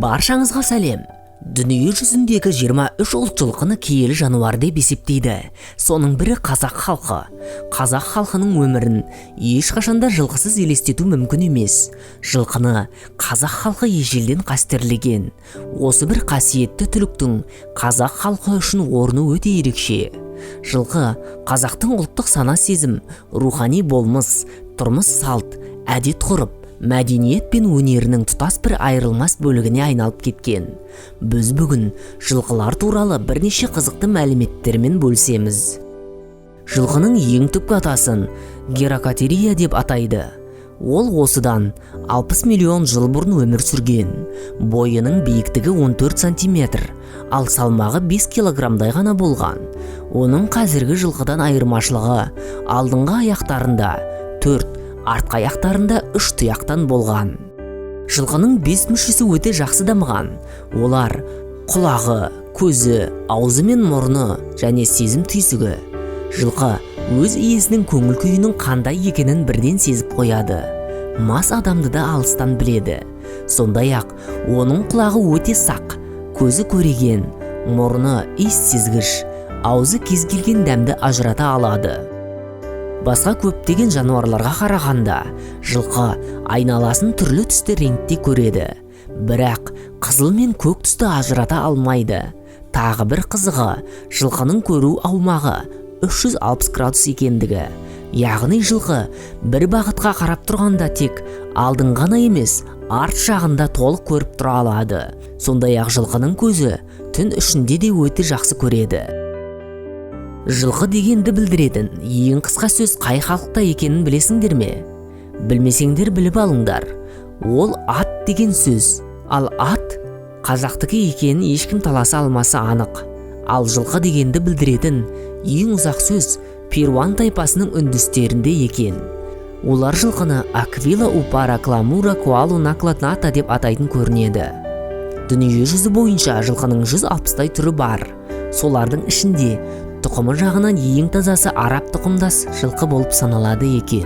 Баршаңызға сәлем! Дүние жүзіндегі 23 ұлт жылқыны киелі жануар деп есептейді. Соның бірі қазақ халқы. Қазақ халқының өмірін ешқашанда жылқысыз елестету мүмкін емес. Жылқыны қазақ халқы ежелден қастерлеген. Осы бір қасиетті түліктің қазақ халқы үшін орны өте ерекше. Жылқы қазақтың ұлттық сана сезім, рухани болмыс, тұрмыс салт, әдет ғұрып, мәдениет пен өнерінің тұтас бір айырылмас бөлігіне айналып кеткен. Біз бүгін жылқылар туралы бірнеше қызықты мәліметтермен бөлісеміз. Жылқының ең түпкі атасын Гиракотерия деп атайды. Ол осыдан 60 миллион жыл бұрын өмір сүрген. Бойының биіктігі 14 сантиметр, ал салмағы 5 килограммдай ғана болған. Оның қазіргі жылқыдан айырмашылығы алдыңғы аяқтарында 4, артқы аяқтарында 3 тұяқтан болған. Жылқының 5 мүшесі өте жақсы дамыған. Олар құлағы, көзі, аузы мен мұрны және сезім түйсігі. Жылқы өз иесінің көңіл күйінің қандай екенін бірден сезіп қояды. Мас адамды да алыстан біледі. Сондай-ақ оның құлағы өте сақ, көзі көреген, мұрны иіс сезгіш, аузы кез келген дәмді ажырата алады. Басқа көптеген жануарларға қарағанда жылқы айналасын түрлі түсті реңкте көреді, бірақ қызыл мен көк түсті ажырата алмайды. Тағы бір қызығы, жылқының көру аумағы 360 градус екендігі. Яғни жылқы бір бағытқа қарап тұрғанда тек алдын ғана емес, арт жағында толық көріп тұра алады. Сондай-ақ жылқының көзі түн ішінде де өте жақсы көреді. Жылқы дегенді білдіретін ең қысқа сөз қай халықта екенін білесіңдер ме? Білмесеңдер, біліп алыңдар. Ол ат деген сөз. Ал ат қазақтікі екенін ешкім таласа алмасы анық. Ал жылқы дегенді білдіретін ең ұзақ сөз перуан тайпасының үндістерінде екен. Олар жылқыны аквила упара кламура куалу накладната деп атайтын көрінеді. Дүние жүзі бойынша жылқының 160-тай түрі бар. Солардың ішінде тұқымы жағынан ең тазасы араб тұқымдас жылқы болып саналады екен.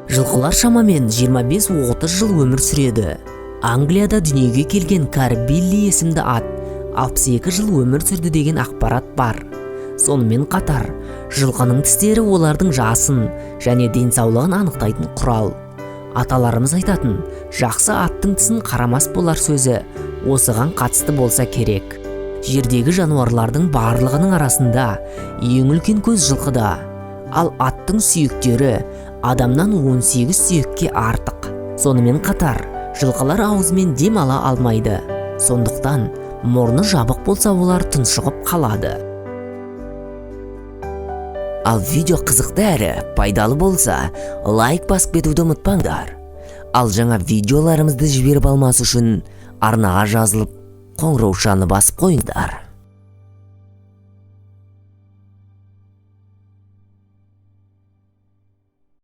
Жылқылар шамамен 25-30 жыл өмір сүреді. Англияда дүниеге келген Карбилли есімді ат 62 жыл өмір сүрді деген ақпарат бар. Сонымен қатар жылқының тістері олардың жасын және денсаулығын анықтайтын құрал. Аталарымыз айтатын жақсы аттың тісін қарамас болар сөзі осыған қатысты болса керек. Жердегі жануарлардың барлығының арасында ең үлкен көз жылқыда. Ал аттың сүйектері адамнан 18 сүйекке артық. Сонымен қатар жылқылар аузымен дем ала алмайды. Сондықтан мұрны жабық болса, олар тұншығып қалады. Ал видео қызықты әрі пайдалы болса, лайк басып кетуді ұмытпаңдар. Ал жаңа видеоларымызды жіберіп алмас үшін арнаға жазылып, қоңыраушаны басып қойыңдар.